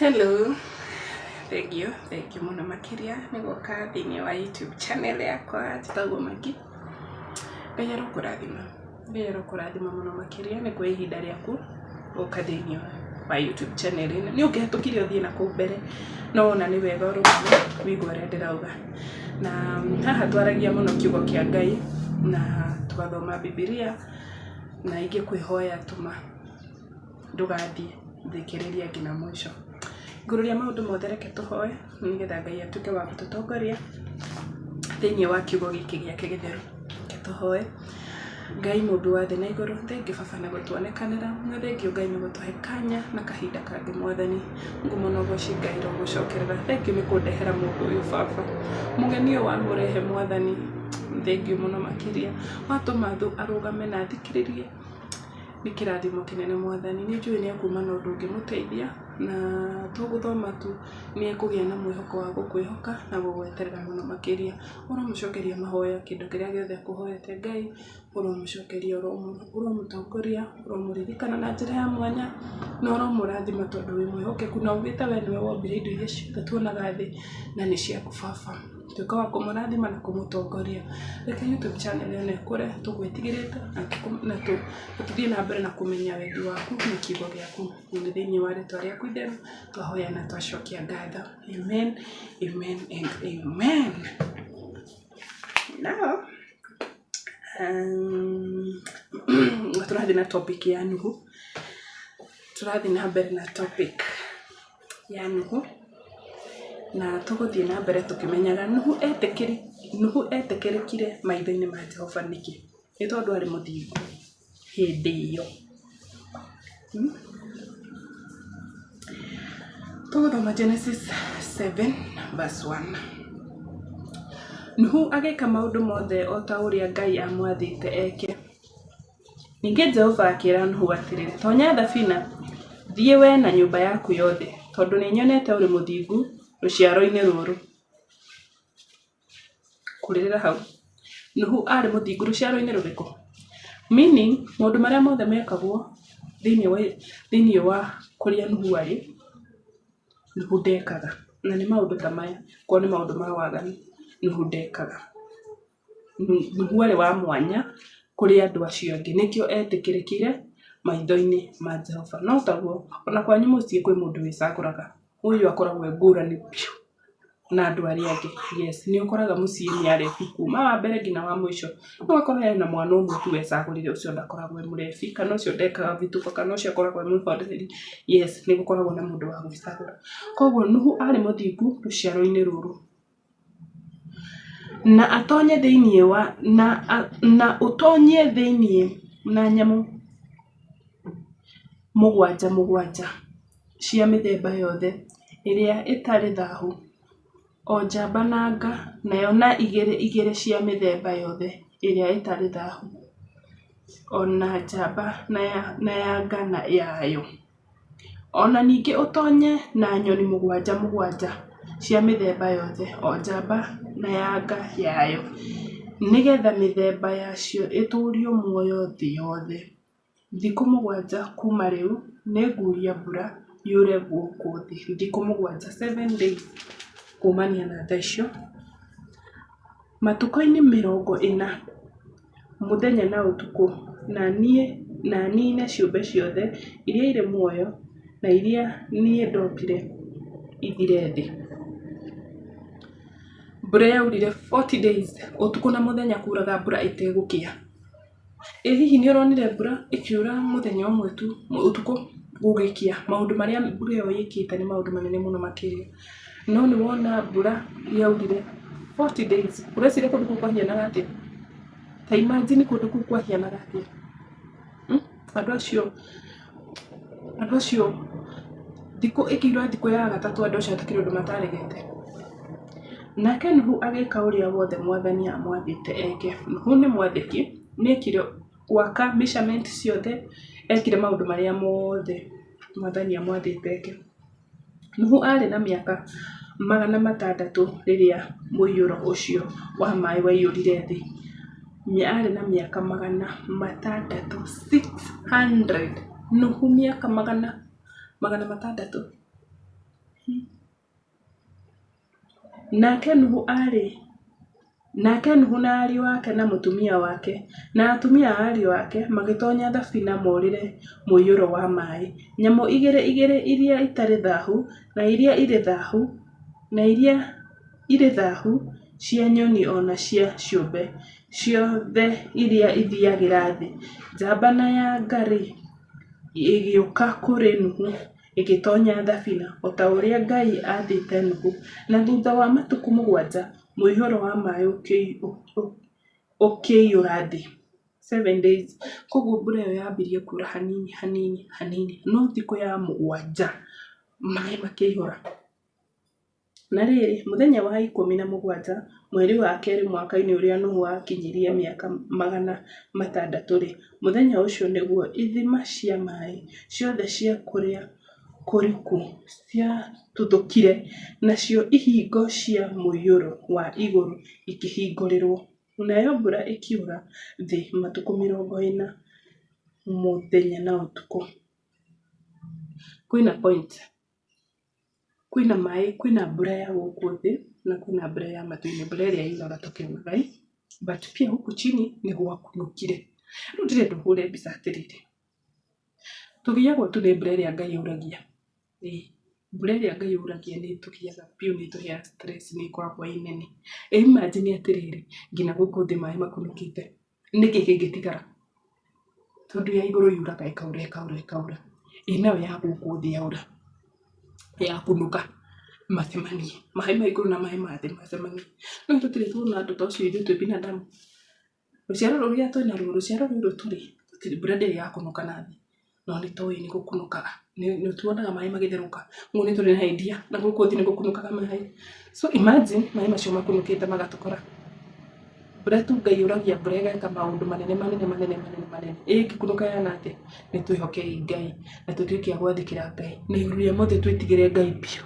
Hello, thengiũ, thengiũ mũno makĩria nĩ gũka thĩiniĩ wa YouTube channel yakwa njĩtagwo Maggie. Ngai arokũrathima, Ngai arokũrathima mũno makĩria nĩ kuoya ihinda rĩaku gũka thĩiniĩ wa YouTube channel ĩno. Nĩ ũngĩhetũkire ũthiĩ na kũu mbere no wona nĩ wega ũrũgame ũigue ũrĩa ndĩrauga. Na haha twaragia mũno kiugo kĩa Ngai na tũgathoma Bibilia na ingĩkwĩhoya tũma ndũgathiĩ, thikĩrĩria nginya mũico. Igũrũ rĩa maũndũ mothe reke tũhoe nĩgetha Ngai atuĩke wa gũtũtongoria thĩiniĩ wa kiugo gĩkĩ gĩake gĩtheru. Reke tũhoe. Ngai mũmbi wa thĩ na igũrũ, thengiũ baba nĩ gũtuonekanĩra, na thengiũ Ngai nĩ gũtũhe kanya na kahinda kangĩ mwathani. Ngumo na ũgoci Ngai irogũcokerera. Thengiũ nĩ kũndehera mũndũ ũyũ baba. Mũgeni ũyũ wamũrehe mwathani, thengiũ mũno makĩria. Watũma thũ arũgame na athikĩrĩrie Nĩ kĩrathimo kĩnene Mwathani, nĩ njũĩ nĩ ekuma na ũndũ ũngĩmũteithia, na to gũthoma tu, nĩ ekũgĩa na mwĩhoko wa gũkwĩhoka na gũgweterera mũno makĩria. Ũromũcokeria mahoya kĩndũ kĩrĩa gĩothe ekũhoete Ngai, ũromũcokeria, ũromũtongoria, ũromũririkana na njĩra ya mwanya, na ũromũrathima tondũ wĩ mwĩhokeku na ugĩte we nĩwe wombire indo iria ciothe tuonaga thĩ, na nĩ ciaku baba. Tuĩka wa kũmũrathima na kũmũtongoria. Reke YouTube channel ĩno ĩkũre tũgwĩtigĩrĩte na tũthiĩ na mbere na kũmenya wendi waku na kiugo gĩaku. Na nĩ thĩinĩ wa rĩtwa rĩaku itheru twahoya na twacokia ngatho. Amen, amen and amen. Now, tũrathiĩ na topic ya Nuhu. Tũrathiĩ na mbere na topic ya Nuhu. Na tũgũthiĩ na mbere tũkĩmenyaga Nuhu etĩkĩri, Nuhu etĩkĩrĩkire maitho-inĩ ma Jehova nĩkĩ? Nĩ tondũ arĩ mũthingu hĩndĩ ĩyo. Tũgũthoma Genesis 7 verse 1. Nuhu agĩka maũndũ mothe o ta ũrĩa Ngai aamwathĩte eke. Ningĩ Jehova akĩĩra Nuhu atĩrĩ, Tonya thabina, thiĩ wee na nyũmba yaku yothe, tondũ nĩnyonete ũrĩ mũthingu rũciaro-inĩ rũrũ. Kũrĩrĩra hau. Nuhu arĩ mũthingu rũciaro-inĩ rũrĩkũ? Meaning, maũndũ marĩa mothe mekagwo thĩinĩ wa thĩinĩ wa kũrĩa Nuhu arĩ, Nuhu ndekaga. Na nĩ maũndũ ta maya, okorwo nĩ maũndũ ma waganu, Nuhu ndekaga. Nuhu arĩ wa mwanya kũrĩ andũ acio angĩ, nĩkĩo etĩkĩrĩkire maitho-inĩ ma Jehova. No taguo ona kwanyu mũciĩ kwĩ mũndũ wĩcagũraga, ũyũ akoragwo e ngũrani biũ na andũ arĩa angĩ. Yes, nĩ ũkoraga mũciĩ nĩ arebi kuma wa mbere nginya wa mũico, no ũgakora hena mwana ũmwe tu wecagũrire ũcio ndakoragwo e mũrebi, kana ũcio ndekaga vituko, kana ũcio akoragwo e mũhoreri. Yes, nĩ gũkoragwo na mũndũ wa gwĩcagũra. Koguo Nuhu arĩ mũthingu rũciaro-inĩ rũrũ. Na atonye thĩinĩ wa na na ũtonye thĩinĩ na nyamũ mũgwanja mũgwanja cia mĩthemba yothe ĩrĩa ĩtarĩ thahu, o njamba na nga, nayo na igĩrĩ igĩrĩ cia mĩthemba yothe ĩrĩa ĩtarĩ thahu, o na njamba na ya nga yayo. O na ningĩ ũtonye na nyoni mũgwanja mũgwanja cia mĩthemba yothe, o njamba na ya nga yayo, nĩ getha mĩthemba yacio ĩtũũrio muoyo thĩ yothe. Thikũ mũgwanja kuuma rĩu nĩnguuria mbura yure gũkũ thĩ. Thikũ mũgwanja, 7 days, kuumania na thaa icio. Matukũ-inĩ 40, mũthenya na ũtukũ, na niĩ na niine ciũmbe ciothe iria irĩ muoyo na iria niĩ ndombire ithire thĩ. Mbura yaurire 40 days, ũtukũ na mũthenya kuraga mbura ĩtegũkĩa. Ĩ hihi nĩ ũronire mbura ĩkiura mũthenya ũmwe tu, ũtukũ gũgĩkĩa? Maũndũ marĩa mbura ĩyo ĩkĩte nĩ maũndũ manene mũno makĩria. No nĩ wona mbura yaurire 40 days, ũreciria kũndũ kũu kwahianaga atĩa? Ta imagine kũndũ kũu kwahianaga atĩa? Hmm? Andũ acio andũ acio thikũ ĩkiura thikũ ya gatatũ andũ acio hatikĩrĩ ũndũ mataregete. Nake Nuhu agĩka ũrĩa wothe Mwathani aamwathĩte eke. Nuhu nĩ mwathĩki, nĩekire gwaka measurement ciothe, ekire maũndũ marĩa mothe Mwathani amwathĩte eke. Nuhu aarĩ na mĩaka 600 rĩrĩa mũiyũro ũcio wa maĩ waiyũrire thĩ. Aarĩ na mĩaka 600, 600. Nuhu mĩaka 600. Nake Nuhu aarĩ Nake Nuhu na ariũ ake na mũtumia wake na atumia a ariũ ake magĩtoonya thabina moorĩre mũiyũro wa maĩ. Nyamũ igĩrĩ igĩrĩ, iria itarĩ thaahu na iria irĩ thaahu, na iria irĩ thaahu cia nyoni o na cia ciũmbe ciothe iria ithiiagĩra thĩ, njamba na ya nga-rĩ, igĩũka kũrĩ Nuhu ĩgĩtoonya thabina, o ta ũrĩa Ngai aathĩte Nuhu. Na thuutha wa matukũ 7, mũiyũro wa maĩ ũkĩiyũra thĩ. 7 days. Koguo mbura ĩyo yambirie kura hanini hanini hanini, no thikũ ya 7 maĩ makĩihũra. Na rĩrĩ, mũthenya wa 17, mweri wa kerĩ, mwaka-inĩ ũrĩa Nuhu aakinyirie mĩaka 600-rĩ, mũthenya ũcio nĩguo ithima cia maĩ ciothe cia kũrĩa kũriku ciatuthũkire, nacio ihingo cia mũiyũro wa igũrũ ikĩhingũrĩrũo, nayo mbura ĩkiura thĩ matukũ 40 mũthenya na ũtukũ. Kwĩna point, kwĩna maĩ, kwĩna mbura ya gũkũ thĩ na kwĩna mbura ya matu-inĩ, mbura ĩrĩa yuraga tũkĩonaga ĩ, but pia huku chini nĩ gwakunũkire. Rĩu ndĩrenda ũhũre mbica atĩrĩrĩ, tũgiagwo tu nĩ mbura ĩrĩa Ngai auragia, ĩĩ mbura ĩrĩa Ngai auragia nĩ ĩtũgiaga biũ, nĩ ĩtũheaga stress, nĩ ĩkoragwo ĩ nene. Ĩ imagine atĩrĩrĩ, nginya gũkũ thĩ maĩ makunũkĩte, nĩkĩ kĩngĩtigara? Tondũ ya igũrũ yuraga ĩkaura ĩkaura ĩkaura, ĩ nayo ya gũkũ thĩ yaura yakunũka macemanie, maĩ ma igũrũ na maĩ ma thĩ macemanie. No tũtirĩ tuona ũndũ ta ũcio ithuĩ twĩ binadamu. Rũciaro rũrĩa twĩ naruo, rũciaro rũrũ tũrĩ, mbura ndĩrĩ yakunũka na thĩ, no nĩ tũĩ nĩ gũkunũkaga. Nĩ tuonaga maĩ magĩtherũka, ũguo nĩ tũrĩ na idea na gũkũ thĩ nĩ gũkunũkaga maĩ. So imagine maĩ macio makunũkĩte magatũkora. Mbura tu Ngai auragia mbura ĩgeka maũndũ manene manene manene manene manene. Ĩngĩkunũka ĩhana atĩa? Nĩ twĩhokei Ngai na tũtuĩke a gwathĩkĩra Ngai na igũrũ rĩa mothe twĩtigĩre Ngai biũ.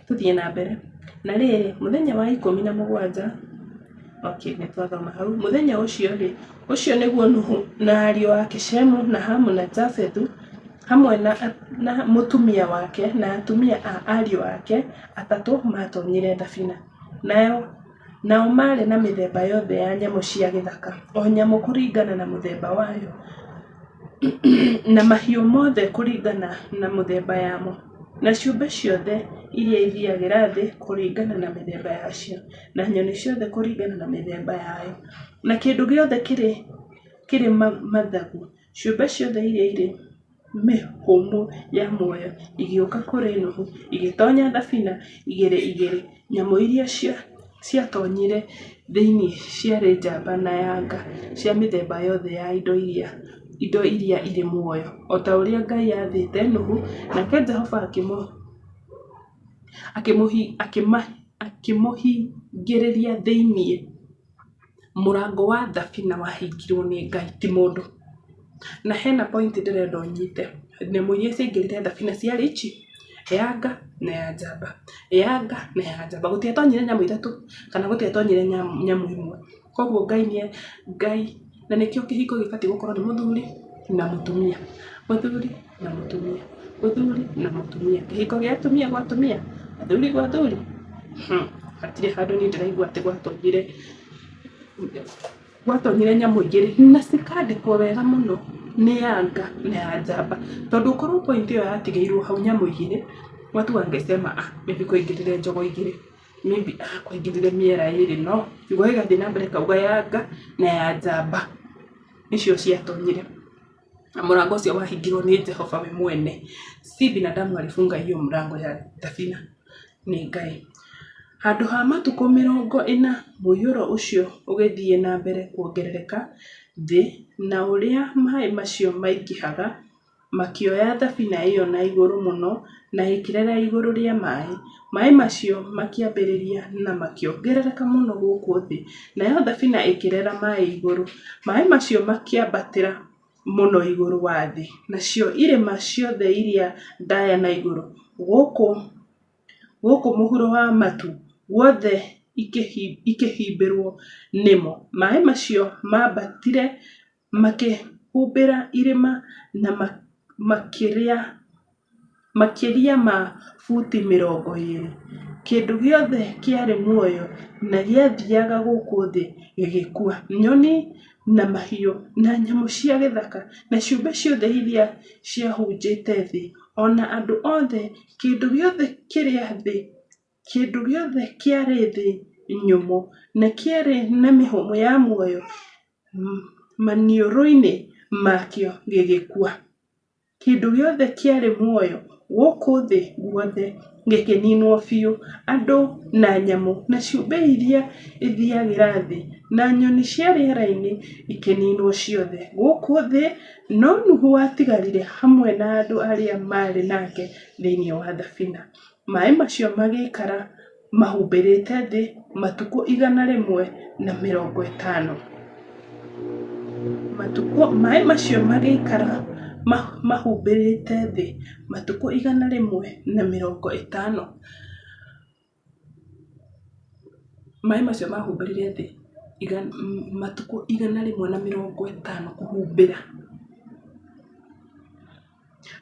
Tũthiĩ na mbere. Na rĩrĩ, mũthenya wa 17, okay, nĩ twathoma hau. Mũthenya ũcio-rĩ, ũcio nĩguo Nuhu na ariũ ake Shemu na Hamu na Jafethu hamwe na mũtumia wake na atumia a ariũ ake atatũ maatonyire thabina. Nayo nao maarĩ na mĩthemba yothe ya nyamũ cia gĩthaka, o nyamũ kũringana na mũthemba wayo, na mahiũ mothe kũringana na mĩthemba yamo, na ciũmbe ciothe iria ithiiagĩra thĩ kũringana na mĩthemba yacio, na nyoni ciothe kũringana na mĩthemba yayo, na kĩndũ gĩothe kĩrĩ mathagu, ciũmbe ciothe iria irĩ mĩhũmũ ya muoyo igĩũka kũrĩ Nuhu, igĩtoonya thabina igĩrĩ igĩrĩ. Nyamũ iria ciatoonyire thĩinĩ ciarĩ njamba na ya nga cia mĩthemba yothe ya indo iria irĩ muoyo, o ta ũrĩa Ngai aathĩte Nuhu. Nake Jehova akĩmũhingĩrĩria thĩinĩ. Mũrango wa thabina wahingirwo nĩ Ngai ti mũndũ. Na hena point ndĩrenda ũnyite. Nyamũ iria ciaingĩrire thabina ciarĩ ici, ya nga na ya njamba, ya nga na ya njamba. Gũtiatonyire nyamũ ithatũ kana gũtiatonyire nyamũ ĩmwe. Koguo Ngai nĩ Ngai, na nĩkĩo kĩhiko gĩbatiĩ gũkorwo nĩ mũthuri na mũtumia, mũthuri na mũtumia, mũthuri na mũtumia. Kĩhiko gĩa atumia gwa atumia, athuri gwa athuri, hatirĩ handũ niĩ ndĩraigua atĩ gwatonyire gwatonyire nyamũ igĩrĩ na cikandĩkwo wega mũno nĩ ya nga na ya njamba. Tondũ korwo point ĩyo yatigĩirwo hau nyamũ igĩrĩ, watu wangesema ah, maybe kwaingĩrire njogo igĩrĩ, maybe ah, kwaingĩrire mĩera ĩrĩ, no kiugo gĩgathiĩ na mbere kauga ya nga na ya njamba nĩcio ciatonyire. Na mũrango ũcio wahingirwo nĩ Jehova we mwene. Si binadamu alifunga hiyo mlango ya thabina, nĩ Ngai. Handũ ha matukũ 40 mũiyũro ũcio ũgĩthiĩ na mbere kuongerereka thĩ, na ũrĩa maĩ macio maingĩhaga, makĩoya thabina ĩyo na igũrũ mũno na ĩkĩrera igũrũ rĩa maĩ. Maĩ macio makĩambĩrĩria na makĩongerereka mũno gũkũ thĩ, nayo thabina ĩkĩrera maĩ igũrũ. Maĩ macio makĩambatĩra mũno igũrũ wa thĩ, nacio irĩma ciothe iria ndaya na igũrũ gũkũ mũhuro wa matu guothe ikĩhumbĩrwo nĩmo. Maĩ macio maambatire makĩhumbĩra irĩma na makĩria ma buti 20. Kĩndũ gĩothe kĩarĩ muoyo na gĩathiiaga gũkũ thĩ gĩgĩkua, nyoni na mahiũ na nyamũ cia gĩthaka na ciũmbe ciothe iria ciahunjĩte thĩ, o na andũ othe, kĩndũ gĩothe kĩrĩa thĩ, kĩndũ gĩothe kĩarĩ thĩ nyũmũ na kĩarĩ na mĩhũmũ ya muoyo maniũrũ-inĩ makĩo gĩgĩkua. Kĩndũ gĩothe kĩarĩ muoyo gũkũ thĩ guothe gĩkĩniinwo biũ, andũ na nyamũ na ciũmbe iria ithiiagĩra thĩ na nyoni cia rĩera-inĩ ikĩniinwo ciothe gũkũ thĩ, no Nuhu watigarire hamwe na andũ arĩa maarĩ nake thĩinĩ wa thabina. Maaĩ macio magĩikara mahumbĩrĩte thĩ matukũ 150. Matukũ, maaĩ macio magĩikara mahumbĩrĩte thĩ matukũ 150. Maaĩ macio mahumbĩrire thĩ matukũ 150 kũhumbĩra.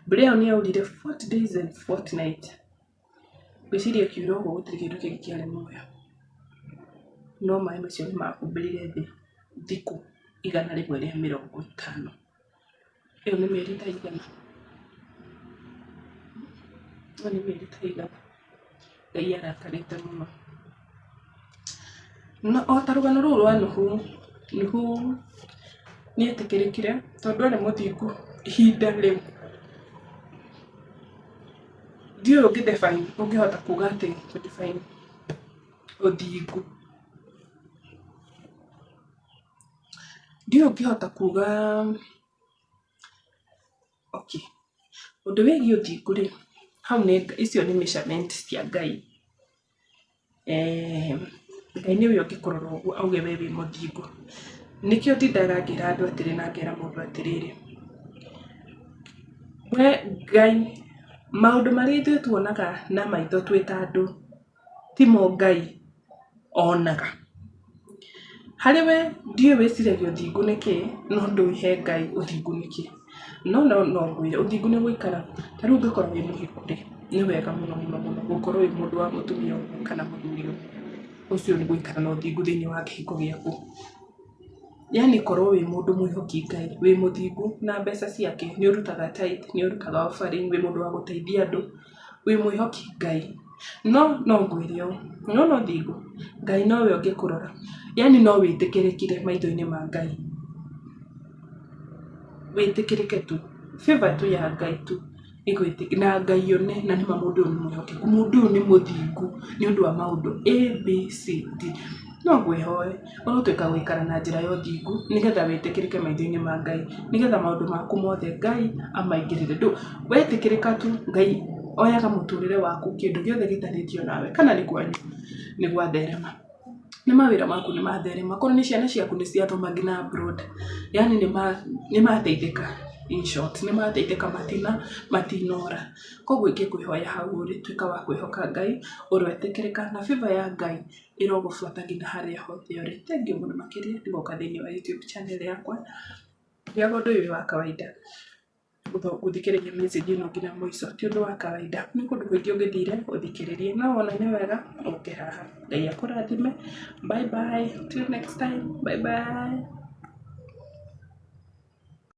Mbura ĩyo nĩ yaurire 40 days and 40 nights. Ngwĩciria ĩkiura ũguo gũtirĩ kĩndũ kĩngĩ kĩarĩ muoyo. No maaĩ macio nĩ mahumbĩrire thĩ thikũ 150. Ĩyo nĩ mĩeri ta ĩigana? Ĩyo nĩ mĩeri ta ĩigana? Ngai arakarĩte mũno. No o ta rũgano rũu rwa Nuhu, Nuhu nĩ etĩkĩrĩkire tondũ arĩ mũthingu ihinda rĩu. Ndiũĩ ũngĩ define, ũngĩhota kuga atĩ kũ define ũthingu. Ndiũĩ ũngĩhota kuga okay, ũndũ wĩgiĩ ũthingu rĩ, hau nĩ icio nĩ measurement cia Ngai. Ngai nĩwe ũngĩkũrora ũguo auge we wĩ mũthingu. Nĩkĩo ndindaga ngĩra andũ atĩrĩ na ngera mũndũ atĩrĩrĩ, we Ngai, maũndũ marĩa ithuĩ tuonaga na maitho twĩ ta andũ, timo Ngai onaga. Harĩ we ndiũĩ wĩciragia ũthingu nĩ kĩĩ, no ndũĩ he Ngai ũthingu nĩ kĩĩ. No no no ngwĩre ũthingu nĩ gũikara, ta rĩu ũngĩkorwo wĩ mũhiku rĩ, nĩ wega mũno mũno mũno gũkorwo wĩ mũndũ wa mũtumia ũmwe kana mũthuri ũmwe. Ũcio nĩ gũikara na ũthingu thĩinĩ wa kĩhiko gĩaku. Yaani korwo wĩ mũndũ mwĩhoki Ngai, wĩ mũthingu na mbeca ciake, nĩ ũrutaga tithe, nĩ ũrutaga offering, wĩ mũndũ wa gũteithia andũ, wĩ mwĩhoki Ngai. No no ngwĩre ũũ, nĩwona ũthingu, Ngai nowe ũngĩkũrora. Yaani no wĩtĩkĩrĩkire maitho-inĩ ma Ngai. Wĩtĩkĩrĩke tu, favour tu ya Ngai tu na Ngai one na nĩma mũndũ ũyũ nĩ mwĩhokeku, mũndũ ũyũ nĩ mũthingu nĩ ũndũ wa maũndũ A, B, C, D. No ngwĩhoe ũrotuĩka gũikara na njĩra ya ũthingu nĩgetha wĩtĩkĩrĩke maitho-inĩ ma Ngai, nĩgetha maũndũ maku mothe Ngai amaingĩrĩre. Wetĩkĩrĩka tu Ngai oyaga mũtũrĩre waku kĩndũ gĩothe gĩtanĩtio nawe kana nĩ kwanyu nĩ gwatherema. Nĩ mawĩra maku nĩ matherema, korwo nĩ ciana ciaku nĩ ciathoma nginya abroad, yaani nĩ mateithĩka in short, nĩ mateithĩka matinora. Koguo ingĩkwĩhoya hau ũrĩ tuĩka wa kwĩhoka Ngai, ũroetĩkĩrĩka na favour ya Ngai ĩrogũbuata nginya harĩa hothe ũrĩ. Thengiũ mũno makĩria nĩ gũka thĩinĩ wa YouTube channel yakwa. Ndiaga ũndũ ũyũ wĩ wa kawaida gũthikĩrĩria message ĩno nginya mũico ti ũndũ wa kawaida. Nĩ kũndũ kũingĩ ũngĩthire ũthikĩrĩrie no wona nĩ wega ũke haha. Ngai akũrathime. Bye bye till next time. Bye bye.